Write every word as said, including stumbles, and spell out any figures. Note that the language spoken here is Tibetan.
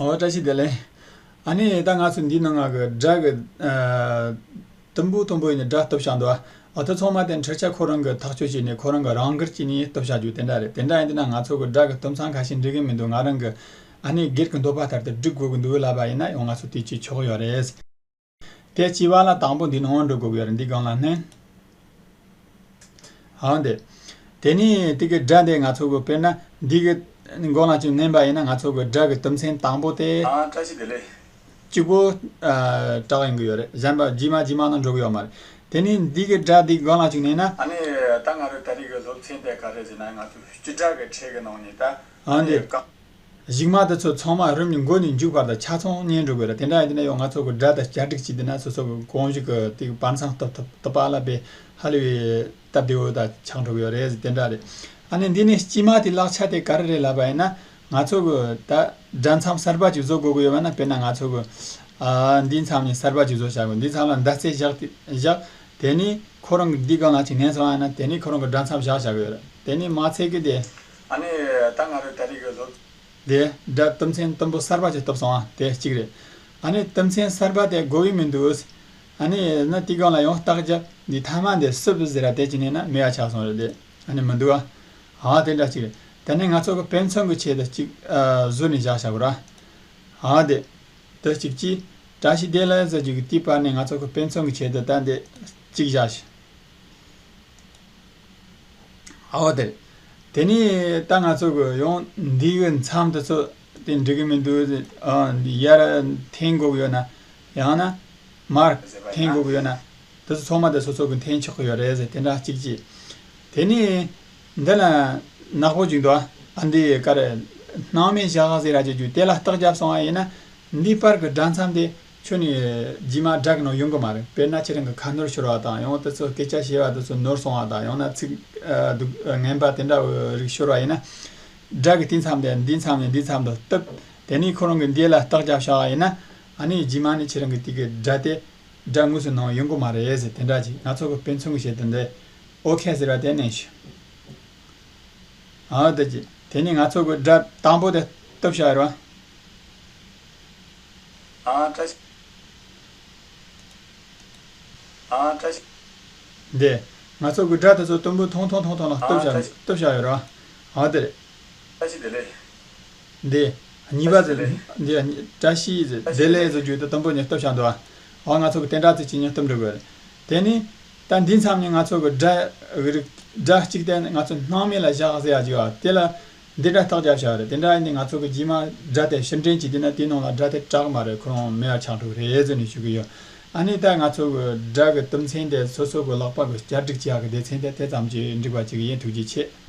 ཨོ་བཀྲ་ཤིས་བདེ་ལེགས། ཨ་ནི་ད་ང་ཚོ་འདིའི་ནང་ང་གི་སྒྲ་གི་ཨ་དུམ་བུ་དུམ་བུ་ཡིན་ནི་སྒྲ་གཏུབ་བཞག་འདུག་ཨ་དེ་ཚང་མ་དེ་འཕྲུལ་ཆས་ཁོ་རང་གི་ཐག་གཅོད་བྱས་ནས་ཁོ་རང་གི་རང་འགུལ་གྱིས་ནི་གཏུབ་བཞག་རྒྱུ་དེ་འདྲ་རེད། དེ་འདྲ་ཡིན་དུས་ན་ང་ཚོ་གི་སྒྲ་གི་གཏུབ་མཚམས་ཁ་ཤས་འགྲིག་གི་མི་འདུག་ང་རང་གི་ཨ་ནི་སྒེར་གྱི་འདོད་པ་ལྟར་དུ་སྒྲིག་དགོས་ཀྱི་འདུག་ལབ་པ་ཡིན་ན་ཡང་ང་ཚོ་དེ་བྱེད་ཆོག་ཡོད་རེད། དེ་གཅིག་པ་ལ་དང་པོ་འདི་ནང་འགྲོ་དགོས་ཀྱི་ཡོད་རེད། འདི་སྒང་ལ་མནན། ཧང་དེ། དེ་ནས་དེ་གི་སྒྲ་དེ་ང་ཚོ་གི་དཔེར་ན་འདི་གི་མགོ་ལ་ཅིག་མནན་པ་ཡིན་ན་ང་ཚོ་གི་སྒྲ་གི་དུམ་ཚན་དང་པོ་དེ། ཨ་བཀྲ་ཤིས་བདེ་ལེགས། གཅིག་པོ་ཨ་གྲགས་ཡོང་གི་ཡོད་རེད། གཞན་པ་རྗེས་མ་རྗེས་མ་ནང་འགྲོ་གི་ཡོད་མ་རེད། དེ་ནས་འདི་གི་སྒྲ་འདི་སྒང་ལ་ཅིག་མནན་ན། ཨ་ནི་ད་ང་རོའི་ད་རེས་ཀྱི་སློབ་ཚན་དེ་ག་རེ་ཟེར་ན་ང་ཚོ་སྤྱི་སྒྲ་གི་ཕྲད་ཀྱི་ནང་ནས་ད། ཨ་འདི། གཞུག་མ་དེ་ཚོ་ཚང་མ་རུམ་གྱི་མགོ་ནས་མཇུག་བར་དུ་ཆ་ཚང་ཉན་འགྲོ་དགོས་རེད། དེ་འདྲ་ཡིན་དུས་ན་ཡང་ང་ཚོ་གི་སྒྲ་དང་བསྐྱར་སྒྲིག་བྱས་དུས་ན་སོ་སོ་གི་གོང་གཞུག་གི་དེ་གི་བར་མཚམས་སྟབས་སྟབས་སྟབས་པ་ལ་བས་ཧ་ལས་པའི་སྟབས་བདེ་བོ་དང་ཆགས་འགྲོ་གི་ཡོད་རེད་ཟེར་དེ་འདྲ་རེད། ཨ་ནི་འདི་ནས་དཀྱིལ་མ་དེ་ལག་ཆ་དེ་ག་རེ་རེད་ལབ་པ་ཡིན་ན་ང་ཚོ་གི་ད་སྒྲ་མཚམས་གསར་པ་ཅིག་བཟོ་དགོས་ཀྱི་ཡོད་པ་ན། དཔེར་ན་ང་ཚོ་གི་ཨ་འདིའི་མཚམས་ནས་གསར་པ་ཅིག་བཟོ་བྱ་དགོས། འདིའི་མཚམས་ལ་མདའ་རྩེ་བཞག་དེ་བཞག་དེ་ནས་ཁོ་རང་གི་འདི་སྒང་ལ་ཅིག་མནན་སོང་ཡིན་ན་དེ་ནས་ཁོ་རང་གི་སྒྲ་མཚམས་བཞག་བྱ་གི་ཡོད་རེད། དེ་ནས་མ་ཚད་ཀྱི་དེ། ཨ་ནི་ད་ང་རོའི་ད་རེས་ཀྱི་སློབ། དེ་སྒྲ་དུམ་ཚན་དུམ་བུ་གསར་པ་ཅིག་གཏུབ་སོང་ཨ། དེ་གཅིག་རེད། ཨ་ནི་དུམ་ཚན་གསར་པ་དེ་དགོས་ཀྱི་མི་འདུག་ཨ་ནི་ན་དེ་སྒང་ལ་ཡང་རྟགས་རྒྱབ་འདི་མཐའ་མ་འདི་སུབ་ཟེར་ར་དེ་ཅིག་མནན་ན་མེད་པ་ཆགས་སོང་རེད། དེ་ཨ་ནི་མི་འདུག་ཨ། ཨ་དེ་འདྲ་གཅིག་རེད། དེ་ནས་ང་ཚོ་གི་དཔེ་མཚོན་གྱི་ཆེད་དུ་གཅིག་ཨ་བཟོ་ནས་བཞག་བྱ་དགོས་ར། ཨ་དེ། དེ་གཅིག་གཅིག་བཀྲ་ཤིས་བདེ་ལེགས་ཟེར་རྒྱུ་གི་དེའི་བར་ནས་ང་ཚོ་གི་དཔེ་མཚོན་གྱི་ཆེད་དུ་ད་འདི་གཅིག་བཞག་ཤིག་ཨོ་དེ། དེ་ནས་ད་ང་ཚོ་གི་ཡང་འདི་གི་མཚམས་དེ་ཚོ་དེ་འགྲིག་གི་མི་འདུག་ཨ་འདི་ཡར་འཐེན་དགོས་ཀྱི་ཡོད་ན། ཡང་ན་མར་འཐེན་དགོས་ཀྱི་ཡོད་ན། དེ་ཚོ་ཚང་མ་དེ་སོ་སོ་གི་འཐེན་ཆོག་གི་ཡོད་རེད་ཟེར་དེ་འདྲ་གཅིག་གཅིག་དེ་ནས་འདི་ལ་ནག་པོ་ཅིག་འདུག་ཨ་འདི་ག་རེ། སྣང་མེད་བཞག་ཟེར་ར་ཅིག་རྒྱུ་དེ་ལ་རྟགས་བརྒྱབ་སོང་བ་ཡིན་ན། འདིའི་བར་གྱི་སྒྲ་མཚམས་དེ་ཁྱོན་ནས་རྗེས་མ་སྒྲ་གི་ནང་ཡོང་གི་མ་རེད། དཔེར་ན་ཁྱེད་རང་གི་ཁ་ནོར་ཤོར་བ་དང་ཡང་དེ་ཚོ་སྐད་ཆ་བཤད་པ་དེ་ཚོ་ནོར་སོང་བ་དང་ཡང་ན་ཚིག་ཨ་སྡུག་ངན་པ་དེ་འདྲ་བོ་རིགས་ཤོར་བ་ཡིན་ན། སྒྲ་གི་དེ་མཚམས་དེ་འདི་མཚམས་ནས་འདི་མཚམས་དུ་གཏུབ། དེ་ནས་ཁོ་རང་གི་འདི་ལ་རྟགས་བརྒྱབ་བཞག་པ་ཡིན་ན། ཨ་ནི་རྗེས་མ་ནས་ཁྱེད་རང་གི་དེ་གི་སྒྲ་དེ་སྒྲ་དངོས་སུ་ནང་ཡོང་གི་མ་རེད་ཟེར་དེ་འདྲ་ཅིག་ང་ཚོ་གི་དཔེ་མཚོན་གྱི་ཆེད་དུ་འདི་ཨོ་ཁེ་ཟེར་བ་དེ་ནས་ཤི། ཨ་དེ་ཅི། དེ་ནས་ང་ཚོ་གི་སྒྲ་དང་པོ་དེ་གཏུབ་བྱ་རོགས། ཨ་བཀྲ་ཤིས། ཨ་བཀྲ་ཤིས། འདི། ང་ཚོ་གི་སྒྲ་དེ་ཚོ་དུམ་བུ་ཐུང་ཐུང་ཐུང་ཐུང་ལ་གཏུབ་ཨ་བྱ་བཀྲ་ཤིས། གཏུབ་བྱ་ཡོད་རོགས། ཨ་དེ་རེད། བཀྲ་ཤིས་བདེ་ལེགས། འདི། གཉིས་པ་དེ། བཀྲ་ཤིས་བདེ་ལེགས། འདི་བཀྲ་ཤིས་བདེ་ལེགས་ཟེར་རྒྱུ་དེ་དུམ་བུ་ནས་གཏུབ་བྱ་འདུག་ཨ། ང་ཚོ་གི་དེ་འདྲ་ཚིག་ཅིག་ནས་གཏུབ་འགྲོ་དགོས་རེད། དེ་ནས། ད་འདི་མཚམས་ནས་ང་ཚོ་གི་སྒྲ་རིགས་སྒྲ་གཅིག་དེ་ང་ཚོ་སྣང་མེད་ལ་བཞག་ཟེར་ཡ་ཅིག་ཡོད། དེ་ལ་འདི་འདྲ་རྟགས་རྒྱབ་བཞག་རེད། དེ་འདྲ་ཡིན་དུས་ང་ཚོ་གི་རྗེས་མ་སྒྲ་དེ་ཕྱིར་འདྲེན་བྱེད་དུས་ན་དེའི་ནང་ལ་སྒྲ་དེ་གྲགས་མ་རེད། ཁོ་རང་མེད་པ་ཆགས་འགྲོ་གི་རེད་ཟེར་ནས་ཞུ་གི་ཡོད། ཨ་ནི་ད་ང་ཚོ་གི་སྒྲ་གི་དུམ་ཚན་དེ་སོ་སོ་གི་ལག་པ་གི་བསྐྱར་སྒྲིག་བྱེད་ཡག་གི་སྡེ་ཚན་དེ་དེ་ཙམ་གྱིས་འགྲིག་པ་ཅིག་ཡིན། ཐུགས་རྗེ་ཆེ།